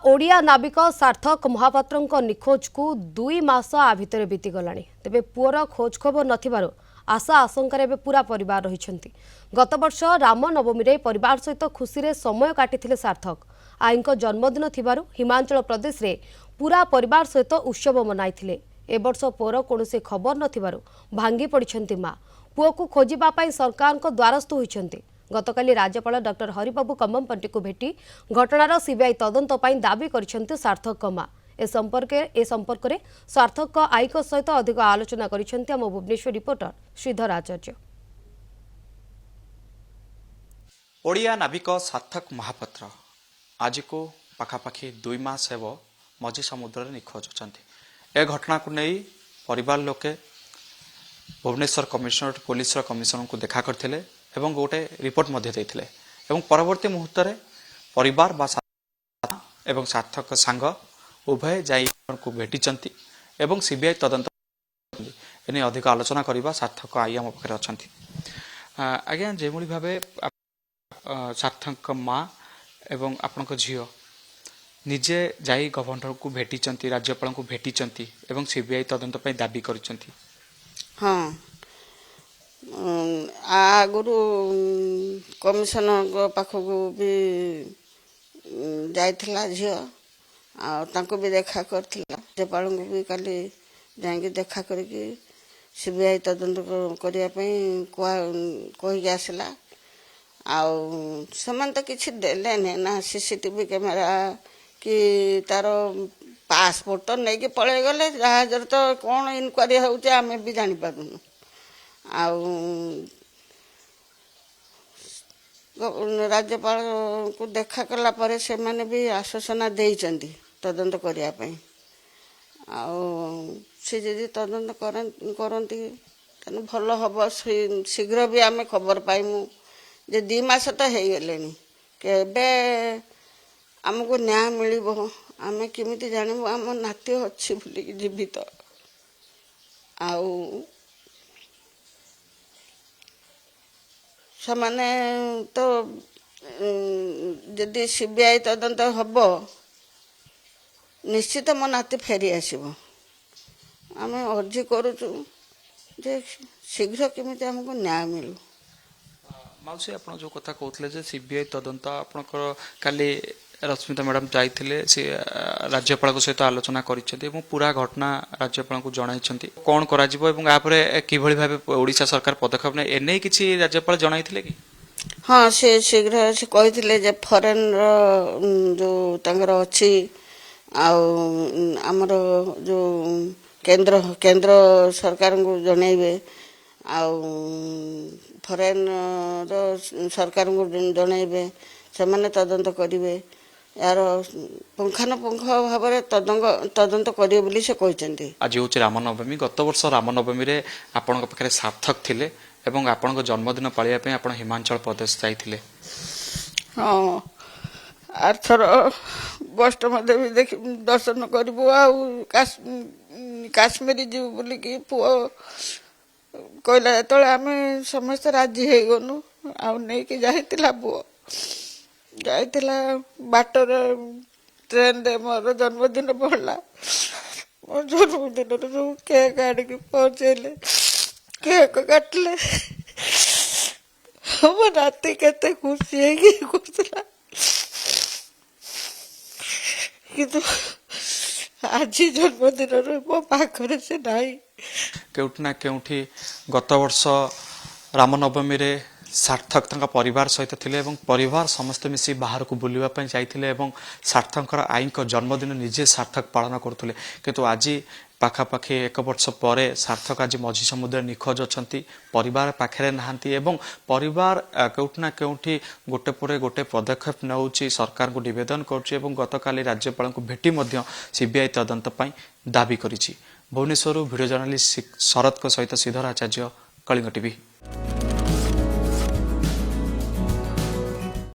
ଓଡ଼ିଆ ନାବିକ ସାର୍ଥକ ମହାପାତ୍ରଙ୍କ ନିଖୋଜକୁ 2 ମାସ ଆ ଭିତରେ ବିତିଗଲାଣି। ତେବେ ପୁଅର ଖୋଜ ଖବର ନଥିବାରୁ ଆଶା ଆଶଙ୍କାରେ ଏବେ ପୁରା ପରିବାର ରହିଛନ୍ତି। ଗତବର୍ଷ ରାମନବମୀରେ ପରିବାର ସହିତ ଖୁସିରେ ସମୟ କାଟିଥିଲେ ସାର୍ଥକ। ଆଈଙ୍କ ଜନ୍ମଦିନ ଥିବାରୁ ହିମାଚଳ ପ୍ରଦେଶରେ ପୁରା ପରିବାର ସହିତ ଉତ୍ସବ ମନାଇଥିଲେ। ଏ ବର୍ଷ ପୁଅର କୌଣସି ଖବର ନଥିବାରୁ ଭାଙ୍ଗି ପଡ଼ିଛନ୍ତି ମା। ପୁଅକୁ ଖୋଜିବା ପାଇଁ ସରକାରଙ୍କ ଦ୍ୱାରସ୍ଥ ହୋଇଛନ୍ତି। ଗତକାଲି ରାଜ୍ୟପାଳ ଡକ୍ଟର ହରିବାବୁ କମ୍ଭମପାଟିଙ୍କୁ ଭେଟି ଘଟଣାର ସିବିଆଇ ତଦନ୍ତ ପାଇଁ ଦାବି କରିଛନ୍ତି ସାର୍ଥକଙ୍କ ମା। ଏ ସମ୍ପର୍କରେ ସାର୍ଥକଙ୍କ ଆଈଙ୍କ ସହିତ ଅଧିକ ଆଲୋଚନା କରିଛନ୍ତି ଆମ ଭୁବନେଶ୍ୱର ରିପୋର୍ଟର ଶ୍ରୀଧର ଆଚାର୍ଯ୍ୟ। ଓଡ଼ିଆ ନାବିକ ସାର୍ଥକ ମହାପାତ୍ର ଆଜିକୁ ପାଖାପାଖି 2 ମାସ ହେବ ମଝି ସମୁଦ୍ରରେ ନିଖୋଜ ଅଛନ୍ତି। ଏ ଘଟଣାକୁ ନେଇ ପରିବାର ଲୋକେ ଭୁବନେଶ୍ୱର କମିଶନରେଟ୍ ପୋଲିସର କମିଶନରଙ୍କୁ ଦେଖା କରିଥିଲେ ଏବଂ ଗୋଟେ ରିପୋର୍ଟ ମଧ୍ୟ ଦେଇଥିଲେ ଏବଂ ପରବର୍ତ୍ତୀ ମୁହୂର୍ତ୍ତରେ ପରିବାର ବା ଏବଂ ସାର୍ଥକ ସାଙ୍ଗ ଉଭୟ ଯାଇ ଭେଟିଛନ୍ତି ଏବଂ ସିବିଆଇ ତଦନ୍ତ ଏନେଇ ଅଧିକ ଆଲୋଚନା କରିବା। ସାର୍ଥକ ଆଈ ଆମ ପାଖରେ ଅଛନ୍ତି। ଆଜ୍ଞା, ଯେଉଁଭଳି ଭାବେ ସାର୍ଥକଙ୍କ ମା ଏବଂ ଆପଣଙ୍କ ଝିଅ ନିଜେ ଯାଇ ଗଭର୍ଣ୍ଣରଙ୍କୁ ଭେଟିଛନ୍ତି, ରାଜ୍ୟପାଳଙ୍କୁ ଭେଟିଛନ୍ତି ଏବଂ ସିବିଆଇ ତଦନ୍ତ ପାଇଁ ଦାବି କରିଛନ୍ତି। ହଁ, ଆଗରୁ କମିଶନରଙ୍କ ପାଖକୁ ବି ଯାଇଥିଲା ଝିଅ ଆଉ ତାଙ୍କୁ ବି ଦେଖା କରିଥିଲା। ରାଜ୍ୟପାଳଙ୍କୁ ବି କାଲି ଯାଇକି ଦେଖା କରିକି ସିବିଆଇ ତଦନ୍ତ କରିବା ପାଇଁ କହିକି ଆସିଲା। ଆଉ ସେମାନେ ତ କିଛି ଦେଲେନି ନା ସିସିଟିଭି କ୍ୟାମେରା କି ତାର ପାସପୋର୍ଟ ତ ନେଇକି ପଳେଇଗଲେ ଜାହାଜରେ। ତ କ'ଣ ଇନକ୍ୱାରି ହେଉଛି, ଆମେ ବି ଜାଣିପାରୁନୁ। ଆଉ ରାଜ୍ୟପାଳଙ୍କୁ ଦେଖା କଲା ପରେ ସେମାନେ ବି ଆଶ୍ୱାସନା ଦେଇଛନ୍ତି ତଦନ୍ତ କରିବା ପାଇଁ। ଆଉ ସେ ଯଦି ତଦନ୍ତ କରନ୍ତି, ତାହେଲେ ଭଲ ହବ। ଶୀଘ୍ର ବି ଆମେ ଖବର ପାଇମୁ ଯେ 2 ମାସ ତ ହେଇଗଲେଣି, କେବେ ଆମକୁ ନ୍ୟାୟ ମିଳିବ? ଆମେ କେମିତି ଜାଣିବୁ ଆମ ନାତି ଅଛି ବୋଲିକି ଜୀବିତ? ଆଉ ସେମାନେ ତ ଯଦି ସିବିଆଇ ତଦନ୍ତ ହବ, ନିଶ୍ଚିତ ମୋ ନାତି ଫେରି ଆସିବ। ଆମେ ଅର୍ଜି କରୁଛୁ ଯେ ଶୀଘ୍ର କେମିତି ଆମକୁ ନ୍ୟାୟ ମିଳୁ। ମାଉସୀ, ଆପଣ ଯେଉଁ କଥା କହୁଥିଲେ ଯେ ସିବିଆଇ ତଦନ୍ତ, ଆପଣଙ୍କର କାଲି ରଶ୍ମିତା ମ୍ୟାଡ଼ାମ ଯାଇଥିଲେ, ସେ ରାଜ୍ୟପାଳଙ୍କ ସହିତ ଆଲୋଚନା କରିଛନ୍ତି ଏବଂ ପୁରା ଘଟଣା ରାଜ୍ୟପାଳଙ୍କୁ ଜଣାଇଛନ୍ତି। କ'ଣ କରାଯିବ ଏବଂ ଏହାପରେ କିଭଳି ଭାବେ ଓଡ଼ିଶା ସରକାର ପଦକ୍ଷେପ ନେବେ, ଏନେଇ କିଛି ରାଜ୍ୟପାଳ ଜଣାଇଥିଲେ କି? ହଁ, ସେ ଶୀଘ୍ର ସେ କହିଥିଲେ ଯେ ଫରେନ୍ର ଯେଉଁ ତାଙ୍କର ଅଛି ଆଉ ଆମର ଯେଉଁ କେନ୍ଦ୍ର ସରକାରଙ୍କୁ ଜଣାଇବେ ଆଉ ଫରେନ୍ର ସରକାରଙ୍କୁ ଜଣାଇବେ, ସେମାନେ ତଦନ୍ତ କରିବେ। ଏହାର ପୁଙ୍ଖାନୁପୁଙ୍ଖ ଭାବରେ ତଦନ୍ତ କରିବେ ବୋଲି ସେ କହିଛନ୍ତି। ଆଜି ହେଉଛି ରାମନବମୀ। ଗତ ବର୍ଷ ରାମନବମୀରେ ଆପଣଙ୍କ ପାଖରେ ସାର୍ଥକ ଥିଲେ ଏବଂ ଆପଣଙ୍କ ଜନ୍ମଦିନ ପାଳିବା ପାଇଁ ଆପଣ ହିମାଚଳ ପ୍ରଦେଶ ଯାଇଥିଲେ। ହଁ, ଆରଥର ବୈଷ୍ଣବ ଦେବୀ ଦେଖି ଦର୍ଶନ କରିବୁ ଆଉ କାଶ୍ମୀର ଯିବୁ ବୋଲିକି ପୁଅ କହିଲା ଯେତେବେଳେ, ଆମେ ସମସ୍ତେ ରାଜି ହେଇଗଲୁ। ଆଉ ନେଇକି ଯାଇଥିଲା ପୁଅ। ଯାଇଥିଲା, ବାଟରେ ଟ୍ରେନରେ ମୋର ଜନ୍ମଦିନ ପଡ଼ିଲା। ମୋ ଜନ୍ମଦିନରେ ସବୁ କେକ୍ ଆଣିକି ପହଞ୍ଚେଇଲେ, କେକ୍ କାଟିଲେ। ମୋ ନାତି କେତେ ଖୁସି ହେଇକି କରୁଥିଲା। କିନ୍ତୁ ଆଜି ଜନ୍ମଦିନରେ ମୋ ପାଖରେ ସେ ନାହିଁ। କେଉଁଠି ନା କେଉଁଠି ଗତ ବର୍ଷ ରାମନବମୀରେ ସାର୍ଥକ ତାଙ୍କ ପରିବାର ସହିତ ଥିଲେ ଏବଂ ପରିବାର ସମସ୍ତେ ମିଶି ବାହାରକୁ ବୁଲିବା ପାଇଁ ଯାଇଥିଲେ ଏବଂ ସାର୍ଥକଙ୍କର ଆଈଙ୍କ ଜନ୍ମଦିନ ନିଜେ ସାର୍ଥକ ପାଳନ କରୁଥିଲେ। କିନ୍ତୁ ଆଜି ପାଖାପାଖି ଏକ ବର୍ଷ ପରେ ସାର୍ଥକ ଆଜି ମଝି ସମୁଦ୍ରରେ ନିଖୋଜ ଅଛନ୍ତି, ପରିବାର ପାଖରେ ନାହାନ୍ତି ଏବଂ ପରିବାର କେଉଁଠି ନା କେଉଁଠି ଗୋଟେ ପରେ ଗୋଟେ ପଦକ୍ଷେପ ନେଉଛି, ସରକାରଙ୍କୁ ନିବେଦନ କରୁଛି ଏବଂ ଗତକାଲି ରାଜ୍ୟପାଳଙ୍କୁ ଭେଟି ମଧ୍ୟ ସିବିଆଇ ତଦନ୍ତ ପାଇଁ ଦାବି କରିଛି। ଭୁବନେଶ୍ୱରରୁ ଭିଡ଼ିଓ ଜର୍ଣ୍ଣାଲିଷ୍ଟ ଶରତଙ୍କ ସହିତ ଶ୍ରୀଧର ଆଚାର୍ଯ୍ୟ, କଳିଙ୍ଗ ଟିଭି।